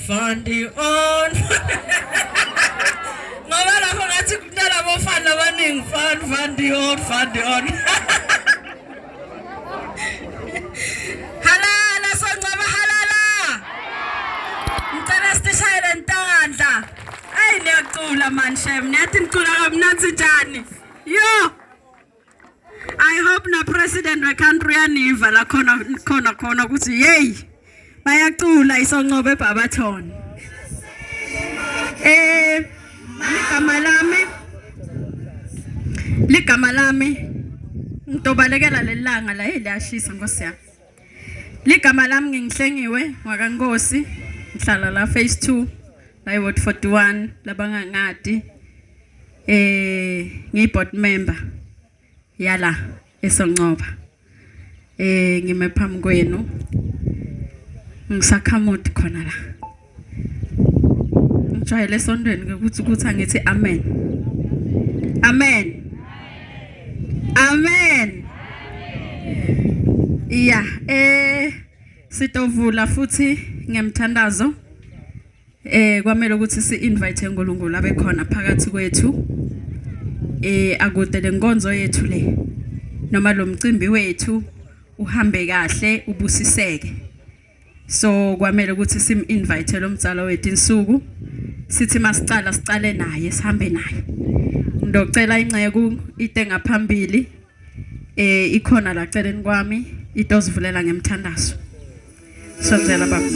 Fandi on. Ngoba lapho ngathi kunalabo fani abaningi fan Fandi on Fandi on. Halala soncaba halala. Ngicela sishayele ntandla. Ayi niyacula man shem niyathi nicula kamnandzi njani. Yo. I hope na president we country uyaniva la khona khona khona ukuthi hey bayacula isoncobe eBarberton. Eh ligama lami ligama lami ngitobalekela lelanga la hey liyashisa nkosi yami. Ligama lami ngingihlengiwe ngwakankosi ngihlala la phase 2 la ward 41 labangangadi eh ngiyi board member yala esoncoba eh ngime phambi kwenu ngisakhamuti khona la ngijwayele esontweni ke ukuthi ukuthi angithi amen amen amen iya eh sitovula futhi ngemthandazo Eh kwamele ukuthi si invite uNkulunkulu abe khona phakathi kwethu. Eh akude lenkonzo yethu le noma lo mcimbi wethu uhambe kahle ubusiseke. So kwamele ukuthi sim invite lo mdzala wethu insuku sithi masicala sicale naye sihambe naye. Ngidocela inceku ite ngaphambili eh ikhona la celeni kwami itozivulela ngemthandazo. Sondzela baba.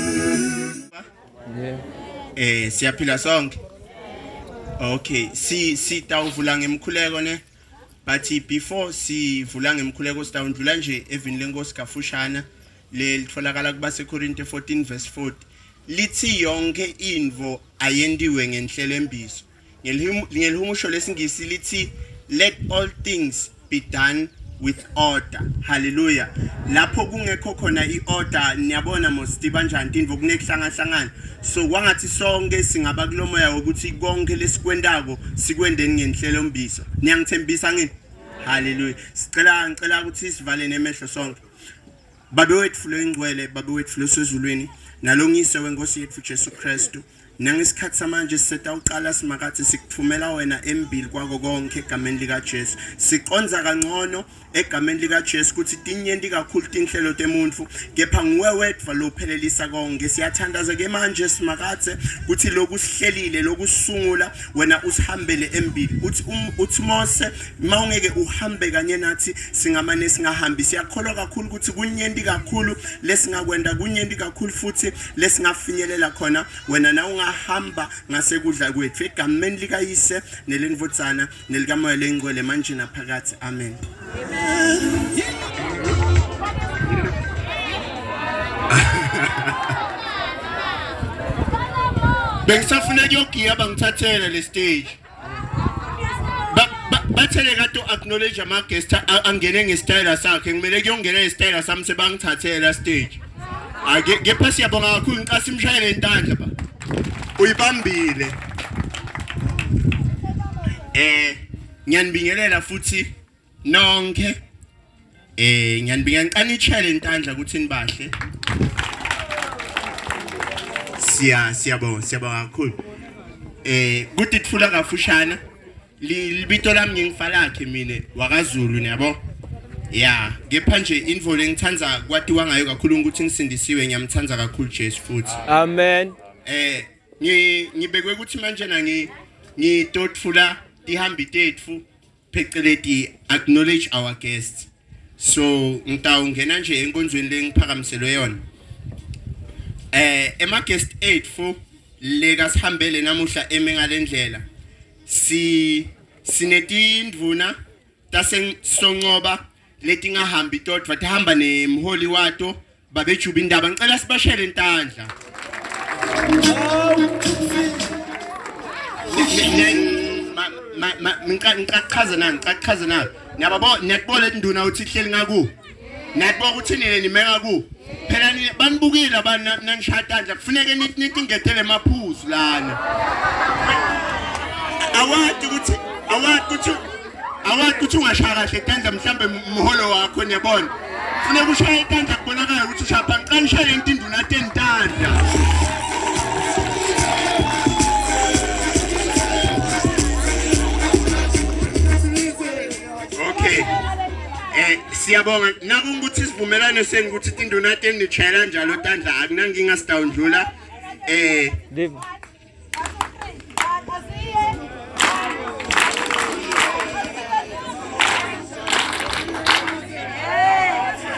Eh siyaphila sonke. Okay, si sitawuvula ngemkhuleko ne. But before sivula ngemkhuleko sitawundlula nje evini lenkosi kafushana lelitholakala kubaseKorinte 14 verse 40. Lithi yonke intfo ayentiwe ngenhlelembiso. Ngelihumusho lesingisi lithi let all things be done with order. Hallelujah. Lapho kungekho khona iorder niyabona mos banjani tintfo kunekuhlangahlangana. So kwangathi sonke singaba kulomoya wokuthi konke lesikwentako sikwendeni ngenhlelombiso. Niyangithembisa ngini? Hallelujah. Sicela ngicela ukuthi sivale nemehlo sonke. Babe wethu loyingcwele, Babe wethu losezulwini, nalongise wenkosi yethu Jesu Kristu. Nangesikhathi samanje sisetawuqala Simakadze sikuthumela wena embili kwako konke egameni likaJesu. Siqonza kangcono egameni likaJesu ukuthi tinyenti kakhulu tinhlelo temuntfu kepha nguwe wedvwa lophelelisa konke. Siyathandaza ke manje Simakadze ukuthi lokhu sihlelile lokusungula wena usihambele embili. Uthi um, uthi Mose mawungeke uhambe kanye nathi singamane singahambi. Siyakholwa kakhulu ukuthi kunyenti kakhulu lesingakwenta kunyenti kakhulu futhi lesingafinyelela khona wena na ungahamba ngasekudla kwethu egameni likayise nelendvodzana nelikamoya lengcwele manje naphakathi amen bengisafuna kuyogiya bangithathela le stage bathele kade u-acknowledge ama-guest angene ngesitayela sakhe ngimele kuyongena ngesitayela sami sebangithathela stage ake kepha siyabonga kakhulu ngicela simshayele intandla ba uyibambile eh ngiyanibingelela futhi nonke eh ngiyanibingelela ngicela nitshele intandla ukuthi nibahle siya siyabonga siyabonga kakhulu eh kutitfula kafushana libito lami ngingifalakhe mina wakaZulu niyabo ya kepha nje info lengithanda kwatiwa ngayo kakhulu ukuthi ngisindisiwe ngiyamthanda kakhulu Jesu futhi amen eh ngibekwe ukuthi manje na ngi ngitotfula tihambi tetfu pheceleti acknowledge our guests so ngitawungena nje enkonzweni lengiphakamiselwe yona eh ema guest etfu leka sihambele namuhla eme ngalendlela si sinetindvuna tasesoncoba letingahambi todvwa tihamba nemholi wato babejuba indaba ngicela sibashele intandla ngicachaza na ngicachaza na niyababo niyakubona induna uthi ihleli ngaku niyakubona ukuthi nina nime ngaku phela banibukile abantu nanishaya tandla kufuneke nithi nithi ngetele emaphuzu lana awati ukuthi awati ukuthi awati ukuthi ungashaya kahle tandla mhlambe mholo wakho niyabona funeka ushaye itandla kubonakala ukuthi ushaya phansi qala ushaye lento induna tentandla. Siyabonga nakungukuthi sivumelane seni ukuthi tinduna tenu nitshayela njalo tandla akunankinga sitawundlula eh Live.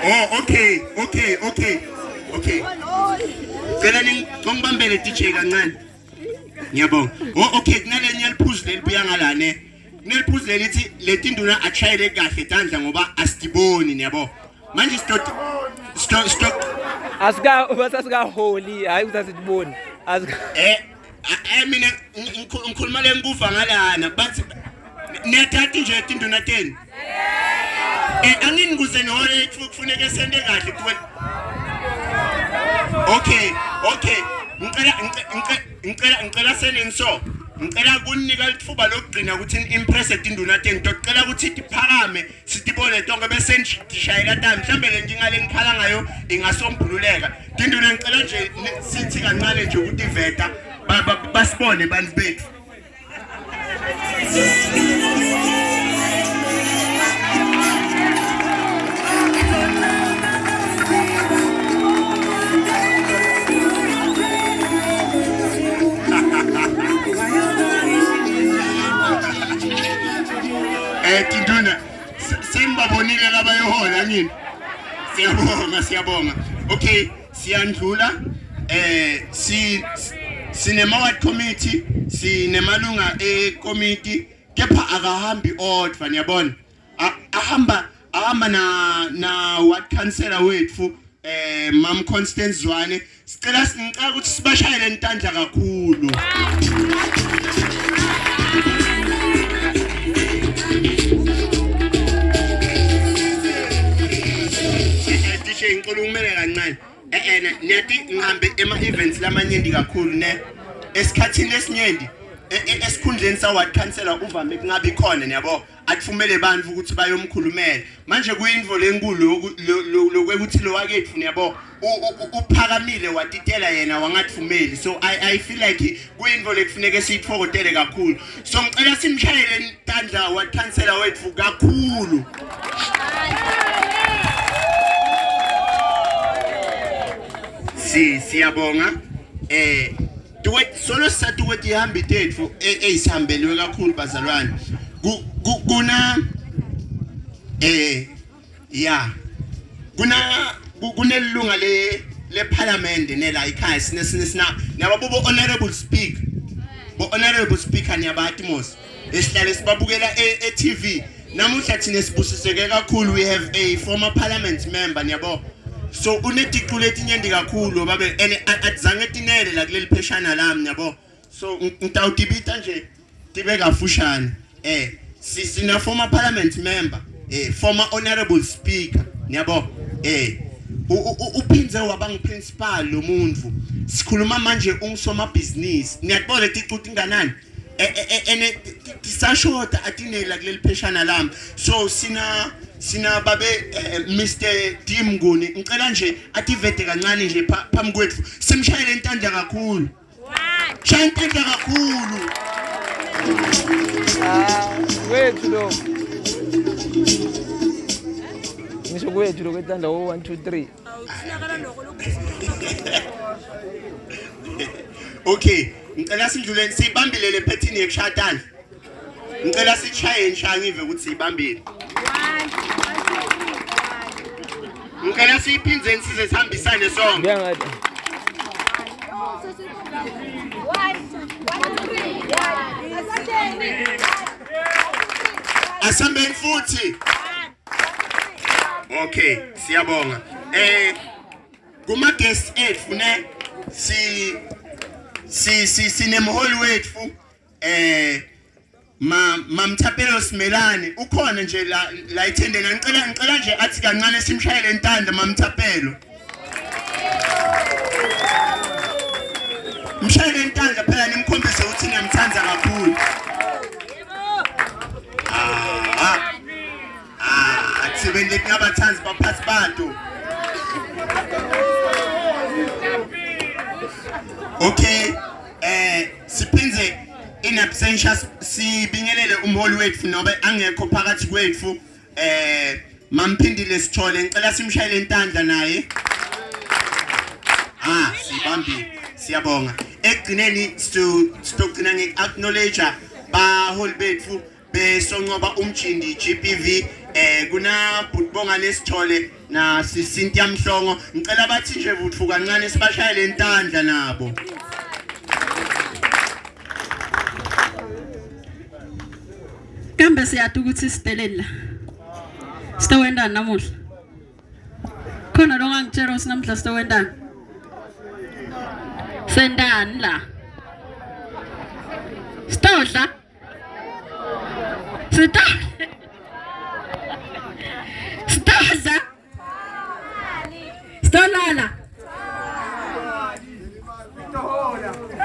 Oh okay okay okay okay Cela ningibambele DJ kancane Ngiyabonga Oh okay kunalenye liphuzu lelibuya ngalane Kuneliphuzu lelithi letinduna achayele kahle tandla ngoba asitiboni niyabo Manje sto sto sto Asika basasikaholi hayi ukuthi asitiboni. Asika Eh eh mina ngikhuluma lenkuva ngalana bathi niyathatha nje tinduna tenu Eh angini kuze nihole kufuneka sente kahle kuwe Okay okay ngicela ngicela ngicela seneni so ngicela kunika litfuba lokugcina ukuthi ni-impresse tinduna tenu ngicela ukuthi tiphakame sitibone tonke bese ndishayela tami mhlambe le nkinga lengikhala ngayo ingasombululeka tinduna ngicela nje sithi kancane nje ukuthi iveta basibone bantu bethu Eh Tinduna sengibabonile labayohola ngini. Siyabonga siyabonga. Okay siyandlula eh si sinema ward committee sinemalunga e committee kepha akahambi odwa niyabona ahamba ahamba na na ward councillor wethu eh mam Constance Zwane sicela ngicela ukuthi sibashayele intandla kakhulu DJ ngicela ukumele kancane eh eh niyathi ngihambe ema events lamanyenti kakhulu ne esikhathini esinyenti e, e, esikhundleni sa ward councillor uvame kungabi khona niyabo athumele abantu ukuthi bayomkhulumela manje kuyinto lenkulu lokuthi lo wakethu niyabo uphakamile watitela yena wangathumeli so i i feel like kuyinto lekufuneke siyithokotele kakhulu so ngicela simshayele intandla wakhansela wethu kakhulu si siyabonga eh Duet solo sisatuke tihambi tetfu eyisihambeliwe kakhulu bazalwane. Kuna eh ya kuna kunelunga le leParliament nela ikhaya sine sine sina niyabo bo honorable speaker bo honorable speaker niyabati mos esihlale sibabukela e-TV namuhla thina sibusiseke kakhulu we have a former parliament member niyabo so uneticu letinyenti kakhulu babe and atizange tinele la kuleli pheshana lami niyabo so ngitawutibita nje tibe kafushane eh sina former parliament member eh former honorable speaker niyabo eh uphindze waba ngiprincipal lo muntu sikhuluma manje ungusomabhizinisi niyakubona ticu tinganani E, e, e, ene tisashoda atinela kuleli pheshana lami so sina sina babe Mr D Mnguni ngicela nje ativede kancane nje phambi kwethu simshayele intandla kakhulu shaya intandla kakhulu ah wethu lo ngisho kwethu lo kwetandla wo 1 2 3 Okay, ngicela sidlule sibambile le phethini yekushatana. Ngicela sishaye ngishaye ngive ukuthi sibambile. Ngicela siyiphindze size sihambisane sonke. Ngiyangathi. Asambeni futhi. Okay, siyabonga. Eh kuma guest ethu ne si si si sinemholi wethu eh ma mamthapelo simelane ukhona nje la la ithendeni ngicela ngicela nje athi kancane simshayele intanda mamthapelo mshayele intanda phela nimkhombise ukuthi niyamthanda kakhulu ah Ah, athibeni letingabathanzi baphathi bantu. Okay, eh siphindze in absentia sibingelele umholi wethu nobe angekho phakathi kwethu eh. Mamphindile Sithole ngicela simshayele intandla naye. Ah, sibambile. Siyabonga. Ekugcineni sitogcina nge-acknowledge baholi bethu besonqoba umjindi GBV eh kuna Bhutbonga lesithole na Sisintia Mhlongo ngicela bathi nje vuthu kancane sibashayele intandla nabo. Kambe siyati ukuthi siteleni la. Sitowendani namuhla? Khona lo ngangitshela ukuthi namuhla sitowendani? Sendani la? Sitodla? Sitodla? Sitodla? Sitolala.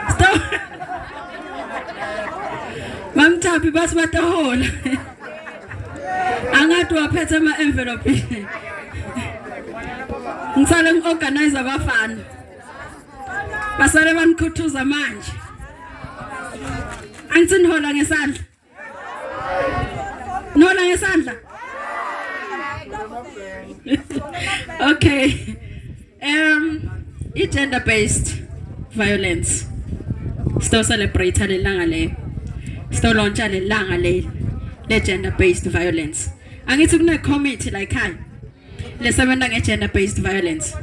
Sito Mamthaphi bathi batohola. Angathi waphethe ama envelope. Ngisale ngiorganize abafana. Basale banikhuthuza manje. Angithi nihola ngesandla. Nola ngesandla. Okay. Um i gender based violence. Sito celebrate lelanga le. Sito launcha lelanga le le gender based violence. Angithi kune committee la ekhaya lesebenza nge gender based violence.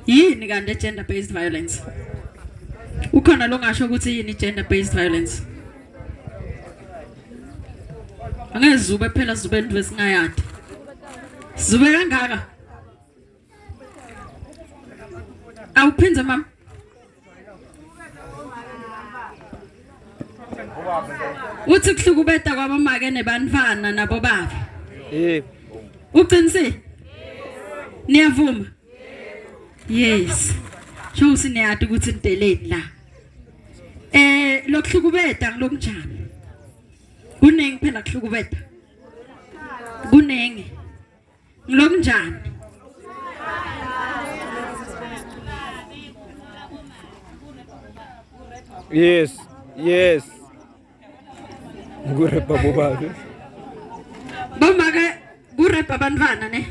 Yini kanti gender based violence? Ukhona longasho ukuthi yini gender based violence? Angezube phela zube into esingayadi. Zube kangaka. Awuphinde mama. Uthi kuhlukubeta kwabomake nebantfwana nabo baba. Yebo. Uqinisile? Niyavuma? Yes. Sho niyati ukuthi nideleni la. Eh lokuhlukubeta ngilokunjani? Kuningi phela kuhlukubeta. Kuningi. Ngilokunjani? Yes, yes. Kurepa bobabe. Bomake kurepa abantwana ne.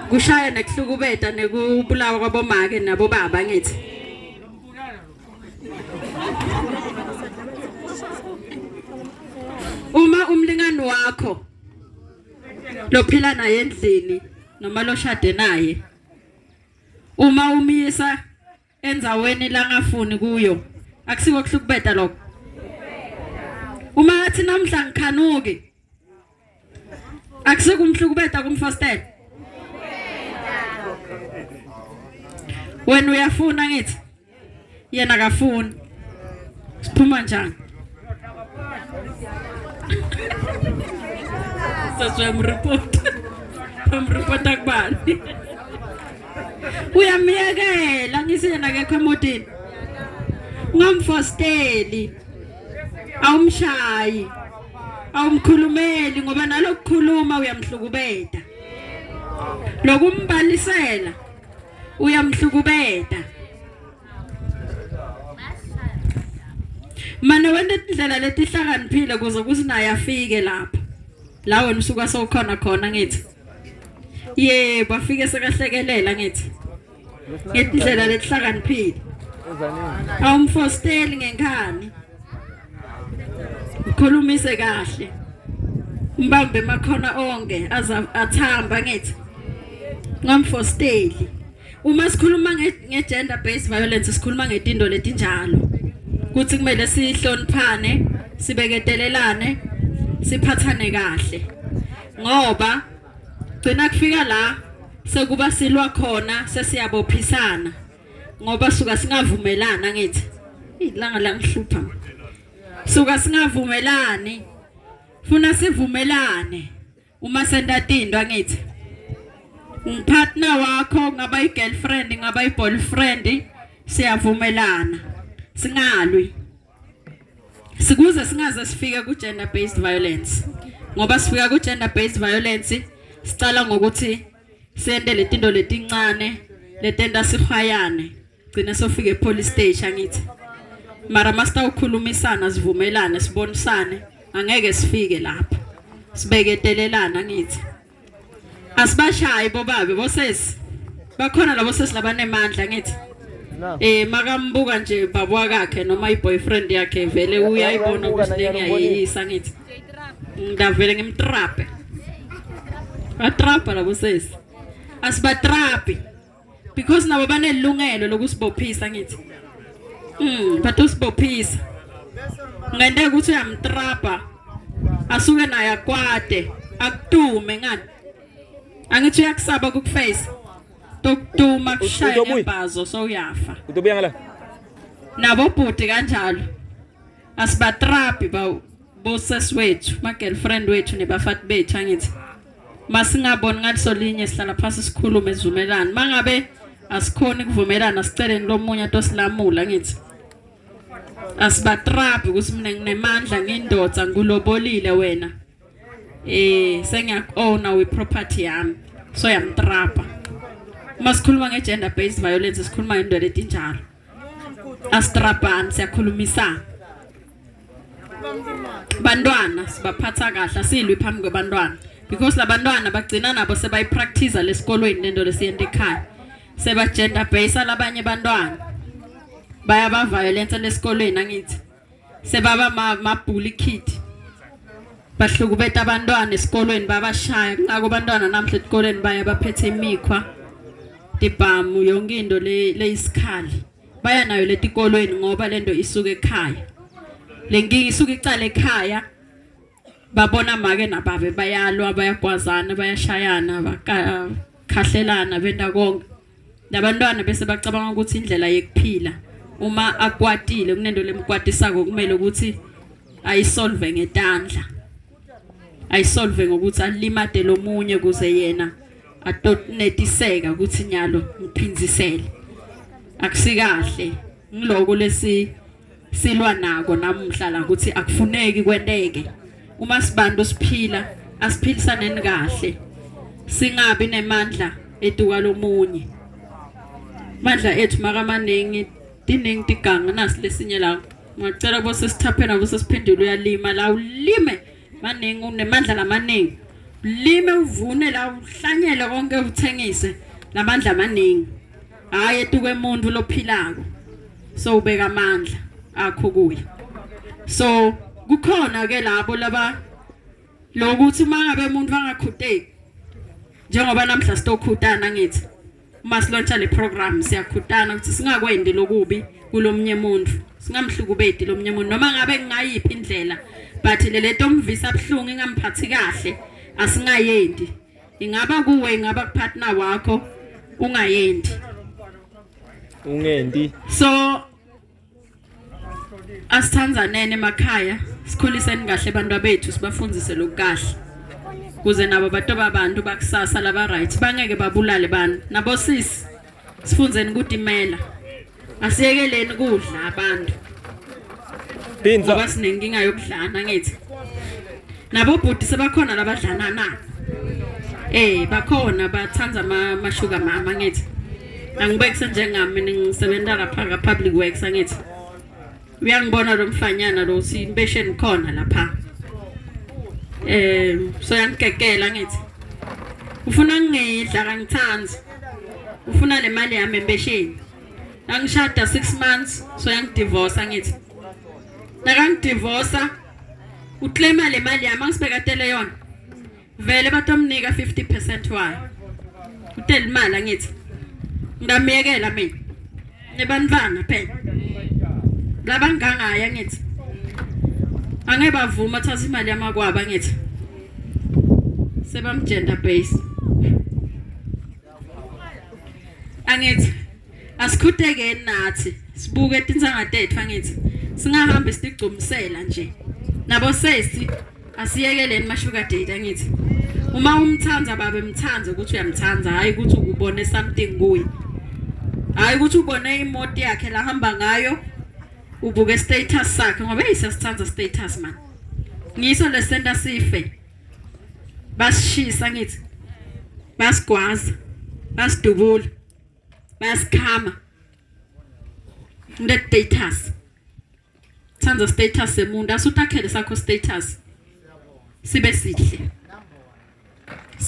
Kushaya nekuhlukubeta nekubulawa kwabomake nabobaba ngithi. Uma umlingani wakho lophila naye endlini noma loshade naye uma umyisa endzaweni langafuni kuyo akusiko kuhlukubeta lokho uma athi namhla ngikhanuki akusikumhlukubeta kumfostela wena uyafuna ngithi yena akafuni siphuma njani sasuyamripota bamripota kubani uyamyekela ngithi yena akekho emotini ungamfosteli awumshayi awumkhulumeli ngoba nalokukhuluma uyamhlukubeta lokumbalisela uyamhlukubeta mane wenta indlela letihlakaniphile kuze kuthi naye afike lapho la wena usuka sowukhona khona ngithi yebo afike sekahlekelela ngithi ngetindlela letihlakaniphile awumfosteli ngenkani mkhulumise kahle mbambe emakhona onke athamba ngithi ngamfosteli uma sikhuluma nge-gender based violence sikhuluma ngetindo letinjalo kuthi kumele sihloniphane sibeketelelane siphathane kahle ngoba gcina kufika la sekuba silwa khona sesiyabophisana ngoba suka singavumelana ngithi ilanga langihlupha suka singavumelani funa sivumelane uma senta tinto angithi ngipartner wakho ngaba i-girlfriend ngaba i-boyfriend siyavumelana singalwi sikuze singaze sifike ku gender based violence ngoba sifika ku gender based violence sicala ngokuthi sente letinto letincane letenta sihwayane gcina sofika epolice station angithi mara master ukhulumisana sivumelane sibonisane angeke sifike lapho sibeketelelana ngithi. Asibashayi bobabe bosesi. Bakhona labo sesi labanemandla ngithi. Eh makambuka nje baba wakhe noma iboyfriend yakhe vele uyayibona ukuthi lengiyayisa ngithi. Ngavele ngimtrape. Batrapa labo sesi. Asibatrapi. Because nabo banelungelo lokusibophisa ngithi. Batosibophisa. Ngenteka ukuthi uyamtrapa. Asuke naye akwate, akutume ngani. Angithi uyakusaba kukuface. Tokutuma kushaya Utobuya. ngebhazo sowuyafa. Utobuya ngala. Nabo bhuti kanjalo. Asibatrapi ba bosesi wethu, ma girlfriend wethu nebafati bethu angithi. Masingaboni ngaliso linye sihlala phasi sikhulume sivumelane. Mangabe asikhoni kuvumelana siceleni lomunye atosilamula ngithi. Asibatrapi ukuthi mina nginemandla ngindoda ngikulobolile wena. Eh sengiyaku-owna we property yami. So yamtrapa. Uma sikhuluma nge-gender based violence sikhuluma ngento letinjalo. Asitrapani siyakhulumisana. Bantwana sibaphatha kahle asilwi phambi kwebantwana because labantwana bagcina nabo sebayipractice lesikolweni lento lesiyenta ekhaya. Seba gender based labanye bantwana. Bayaba violence lesikolweni angithi. Sebaba ma bully kid. Bahlukubeta abantwana esikolweni babashaya kungako abantwana namhla esikolweni baya baphethe imikhwa tibhamu yonke into le leyisikhali baya nayo letikolweni ngoba lento isuka ekhaya lenkinga isuka icala ekhaya babona make nababe bayalwa bayagwazana bayashayana bakhahlelana benta konke nabantwana bese bacabanga ukuthi indlela yekuphila uma akwatile kunento lemkwatisako kumele ukuthi ayisolve ngetandla ayisolve ngokuthi alimate lomunye kuze yena atonetiseka ukuthi nyalo ngiphindzisele akusikahle ngiloko lesi silwa nako namuhla la ukuthi akufuneki kwenteke uma sibantu siphila asiphilisaneni kahle singabi nemandla etuka lomunye mandla ethu makamaningi tiningi tiganga nasi lesinye la ngacela bose sithaphena bose siphendule uyalima la ulime maningi unemandla lamaningi lime uvune la uhlanyele konke uthengise lamandla amaningi hayi etukwe umuntu lophilako so ubeka amandla akho kuye so kukhona ke labo laba lokuthi uma ngabe umuntu angakhuteki njengoba namhla sitokhutana ngithi uma silontsha le program siyakhutana ukuthi singakwendi lokubi kulomnye umuntu singamhlukubedi lomnye umuntu noma ngabe ngayiphi indlela but le leto mvisa buhlungu ingamphathi kahle asingayendi ingaba kuwe ingaba kupartner wakho ungayendi Ungendi. So asithandzaneni emakhaya sikhuliseni kahle abantu bethu sibafundise lokukahle kuze nabo batoba abantu bakusasa laba right bangeke babulale bantu nabo sisi sifundzeni kutimela asiyekeleni kudla abantu Phinza. ngoba sinenkinga yokudlana ngithi nabo bhuti sebakhona labadlana na eh bakhona bathanda ama mashuka mama ngithi angibekise njengami ngisebenza lapha ka public works angithi uyangibona lo mfanyana lo simbesheni khona lapha eh so yangigegela ngithi ufuna ngidla kangithandi ufuna le mali yami embesheni angishada 6 months so yangidivorce angithi nakangidivorce uclaima le mali yami angisibekatele yona vele batomnika 50% wayo utele imali angithi ngamyekela mina nebantwana phela labangangaya ngithi angeke bavuma athatha imali yamakwaba ngithi sebamgender base angithi asikhutekeni nathi sibuke tintsanga tethu angithi singahambi sitigcumisela nje nabo sesi asiyekeleni mashuka date angithi uma umthanda babe mthanda ukuthi uyamthanda hayi ukuthi ubone something kuye hayi ukuthi ubone imoto yakhe la hamba ngayo ubuke status sakhe ngoba hey siyasithanda status man ngiso lesenta sife basishisa ngithi basigwaza basidubula bayasikhama ngine status thanda status semuntu asutakhele sakho status sibe sihle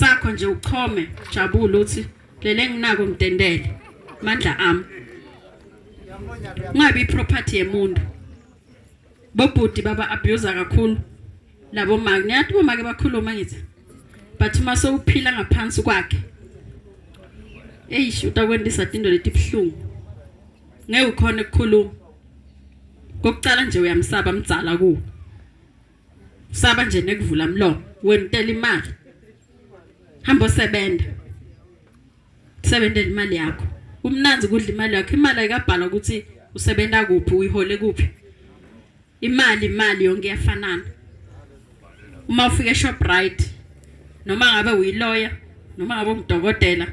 Sakho nje uchome jabule uthi lele nginako ngidendele mandla ami. Ungabi property yemuntu. Bobhuti baba abuse kakhulu labo make. Niyathi bomake bakhuluma ngithi. But uma sewuphila ngaphansi kwakhe eish utakwendisa tinto letibuhlungu. Ngeke ukhone ukukhuluma. Kokucala nje uyamsaba mdzala kuwe. Saba nje nekuvula mlomo wena utela imali. Hamba osebenza. Sebenzela imali yakho. Kumnandzi kudla imali yakho. Imali ayikabhalwa ukuthi usebenza kuphi, uyihole kuphi. Imali imali yonke iyafanana. Uma ufika eShoprite noma ngabe uyiloya noma ngabe ungudokotela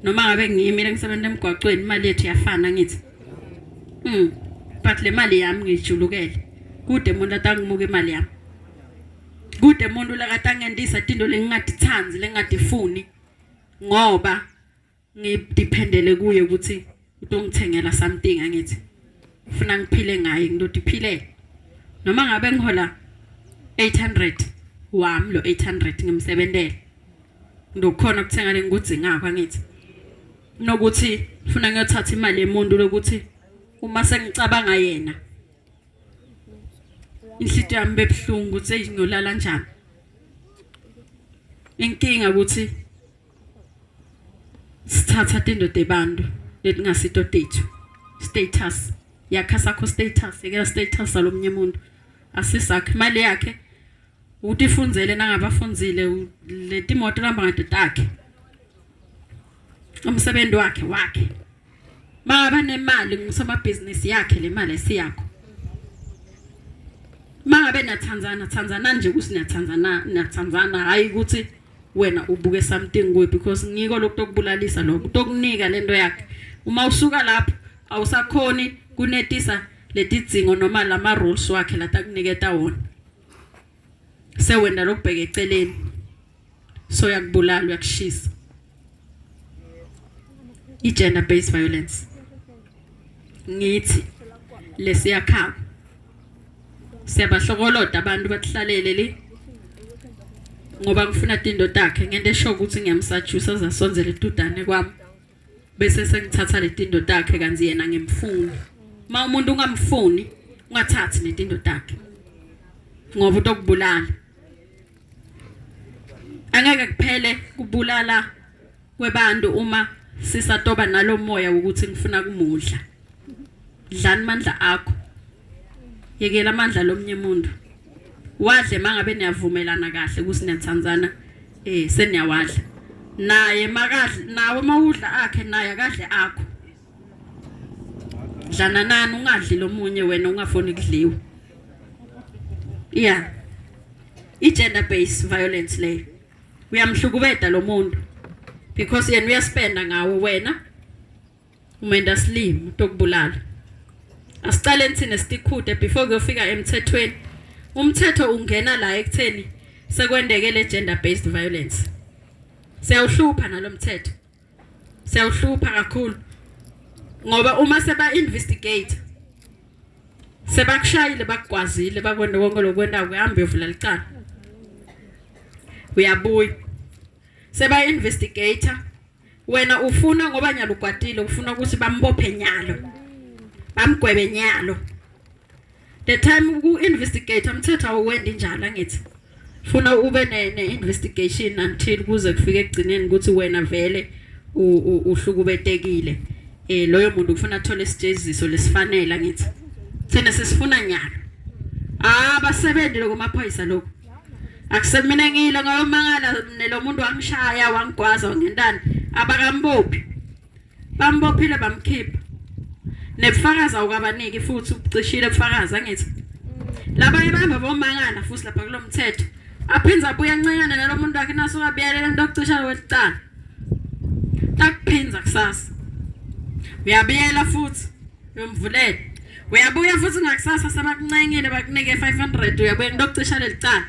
noma ngabe ngimi lengisebenza emgwaqweni imali yethu iyafana ngithi. But le mali yami ngijulukele. Kude umuntu atangimuka imali yami. Kude umuntu lakatangendisa tinto lengingatitsandzi lengingatifuni ngoba ngidependele kuye ukuthi utongithengela something angithi ufuna ngiphile ngaye ngidodiphilele noma ngabe ngihola 800 wami lo 800 ngimsebentele ndokukhona ukuthenga lengikudzingako angithi nokuthi ufuna ngiyothatha imali yemuntu lokuthi uma sengicabanga yena inhlitiyo yami bebuhlungu ukuthi eyi ngiyolala njani inkinga ukuthi sithatha tindoda ebantu letingasito tethu status yakha sakho status yekela status salomnye umuntu asisakhe imali yakhe utifundzele nangabafundzile letimoto lihamba ngato takhe umsebenzi wakhe wakhe Baba nemali ngusomabhizinisi yakhe le mali esiyakho. Mangabe nathandzana thandzana nje ukuthi niyathandzana niyathandzana hayi ukuthi wena ubuke something kuye because ngiko lokutokubulalisa lokho kutokunika lento yakhe. Uma usuka lapho awusakhoni kunetisa letidzingo noma lama rules wakhe latakuniketa wona. Sewena lokubheka eceleni. So yakubulala uyakushisa. I-gender based violence ngithi lesiyakhala siyabahlokoloda abantu bakuhlalele le ngoba ngifuna tinto takhe ngento esho ukuthi ngiyamsajusa azasonzela edudane kwami bese sengithatha letinto takhe kanti yena ngimfuni uma umuntu ungamfuni ungathathi netinto takhe ngoba utokubulala angeke kuphele kubulala kwebantu uma sisatoba nalomoya wokuthi ngifuna kumudla dlani amandla akho yekela amandla lomnye umuntu wadle mangabe niyavumelana kahle ukuthi niyathandzana eh seniyawadla naye makadla nawe mawudla akhe naye akadle akho dlana nani ungadli lomunye wena ungafuni kudliwa yeah i-gender based violence leyo uyamhlukubeda lo muntu because yena uyaspenda ngawe wena umenda slim utokubulala asicaleni thina sitikhude before kuyofika emthethweni umthetho ungena la ekutheni sekwendeke le gender based violence siyawuhlupha nalomthetho siyawuhlupha kakhulu ngoba uma seba investigate sebakushayile bakugwazile bakwenda konke lokwenda kuhambe uyovula licala uyabuya seba investigator wena ufuna ngoba nyalo ugwadile ufuna ukuthi bambophe nyalo bamgwebe nyalo the time ku investigate umthetho awuwendi njalo angithi funa ube ne, ne investigation until kuze kufike ekugcineni ukuthi wena vele uhlukubetekile eh loyo muntu ufuna athole isijeziso lesifanele angithi thina sisifuna nyalo ah basebenzi lokumaphoyisa lokho akusemina ngile ngayomangala lo muntu wangishaya wangigwaza wangentani abakambophi bambophile bamkhipha nebufakazi awukabaniki futhi ucishile ubufakazi angithi labanye bahamba bomangala futhi lapha kulo mthetho aphinze abuye ancengane nalo muntu wakhe nasuka abiyalela into yokucisha welicala takuphinza kusasa uyabuyela futhi uyomvulela uyabuya futhi ngakusasa sebakuncengile bakunike 500 uyabuya into yokucisha lelicala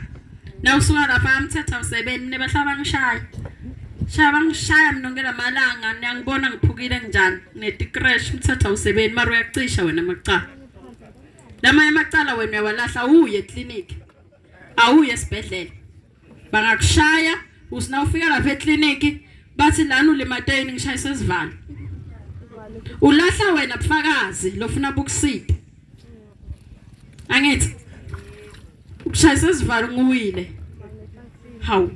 nawusuka lapha amthetho awusebenzi mina bahlala bangishaya shaya bangishaya mina onke lamalanga niyangibona ngiphukile njani neti-crash umthetho awusebenzi mara uyacisha wena amacala lamanye amacala wena uyawalahla awuye ekliniki awuye esibhedlela bangakushaya Usina ufika lapha ekliniki bathi lana ulimateni ngishayisa isivalo. Ulahla wena bufakazi lofuna bukuside. Angithi ukushayisa isivalo ngiwile. Hawu.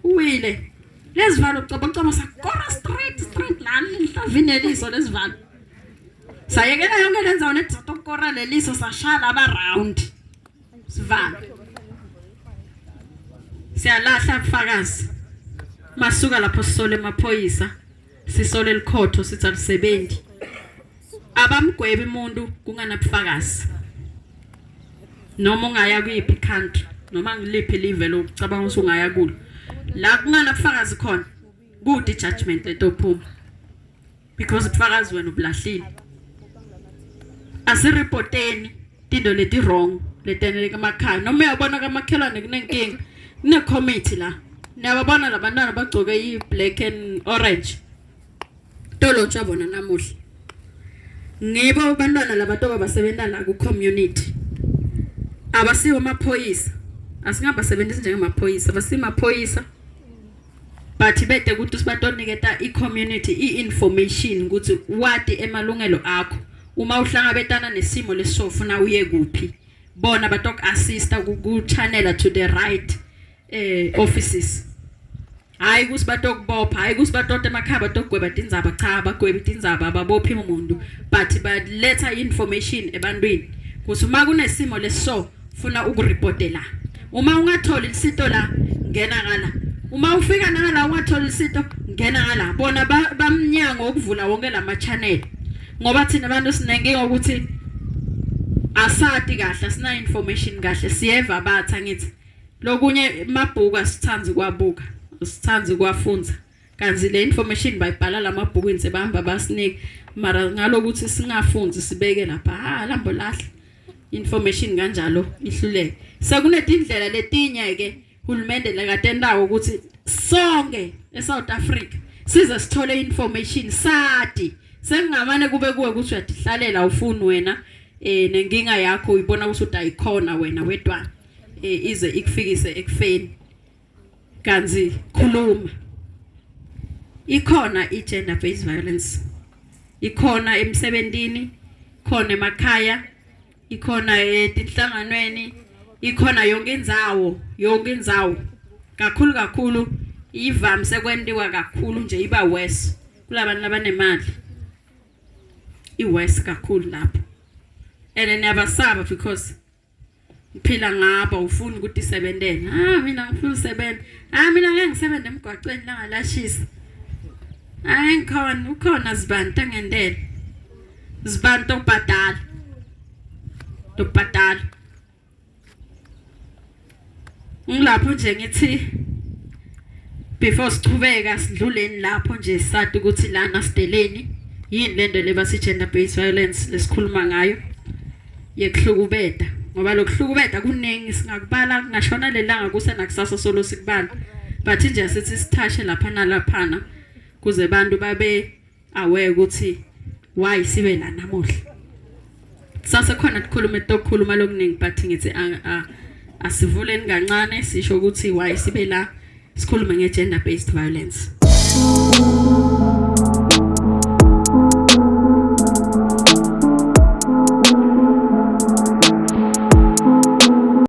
Uwile. Lezivalo cobo cobo sakora straight straight lana inhlavini yeliso lezivalo. Sayekela yonke lendzawo netokora leliso sashaya laba round. Sivalo. Siyalahla bufakazi. Masuka lapho sisole emaphoyisa, sisole likhotho sithi alisebenzi. Abamgwebi umuntu kunganabufakazi. Noma ungaya kuyiphi country, noma ngiliphi live lokucabanga ukuthi ungaya kulo. La kunganabufakazi khona, kude judgment letophuma. Because ubufakazi wena ubulahlile. Asiripoteni tinto leti wrong leteneleke emakhaya. Noma uyabona kamakhelwane kunenkinga, kune committee la. Niyababona labantwana bagcoke i-black and orange. Tolotshwa bona namuhla. Ngibo abantwana labatoba basebenza la ku-community. Abasiwo amaphoyisa. Asingabasebenzisi njengamaphoyisa, abasimaphoyisa. But bede ukuthi sibatoniketa i-community i-information ukuthi wati emalungelo akho. Uma uhlangabetana nesimo lesofuna uye kuphi. Bona batoku-assista ku-channela to the right offices. Hayi ukuthi batokubopha, hayi ukuthi batote emakhaya batokugweba tindzaba, cha abagwebi tindzaba, ababophi umuntu, but baletha information ebantwini ukuthi uma kunesimo leso funa ukuripotela. Uma ungatholi lisito la, ngena ngala. Uma ufika nangala ungatholi lisito, ngena ngala. Bona bamnyango wokuvula wonke lama channel. Ngoba thina abantu sinenkinga ukuthi asati kahle, asina information kahle, siyeva bathi angithi lokunye mabhuku asithandi kwabuka, asithandi kwafunza. Kanti le information bayibhala lamabhukwini sebahamba basinika, mara ngalokuthi singafunzi sibeke lapha, ha lambo lahla information kanjalo ihluleke. Sekunetindlela letinye ke hulumende lekatendawo ukuthi sonke eSouth Africa size sithole information sati. Sekungamane kube kuwe ukuthi uyatihlalela ufuni wena nenkinga yakho uyibona ukuthi udayikhona wena wedwana ize ikufikise ekufeni. Kanzi khuluma. Ikhona i-gender based violence. Ikhona emsebentini, khona emakhaya, ikhona etinhlanganweni, ikhona yonke indzawo, yonke indzawo. Kakhulu kakhulu ivamise kwentiwa kakhulu nje iba worse kulabantu labanemali. I-worse kakhulu lapho. And niyabasaba because ngiphila ngabo ufuni ukuthi isebentele. Ah mina ngifuna usebenza. Ah mina ngeke ngisebenze emgwaqweni la ngalashisa. Ah ngikhona ukhona zibantu angendele. Zibantu obhadala. Obhadala. Ngilapho nje ngithi before sichubeka sidluleni lapho nje sathi ukuthi lana sideleni yini lento le basi gender based violence lesikhuluma ngayo yekuhlukubeta, ngoba lokuhlukubeta kuningi singakubala kungashona lelanga kuse nakusasa solo sikubala, but nje asithi sithashe lapha nalaphana kuze abantu babe aware ukuthi why sibe la namuhla. Sasekhona kukhuluma etokukhuluma lokuningi, but ngithi asivuleni kancane sisho ukuthi why sibe la sikhulume nge gender based violence.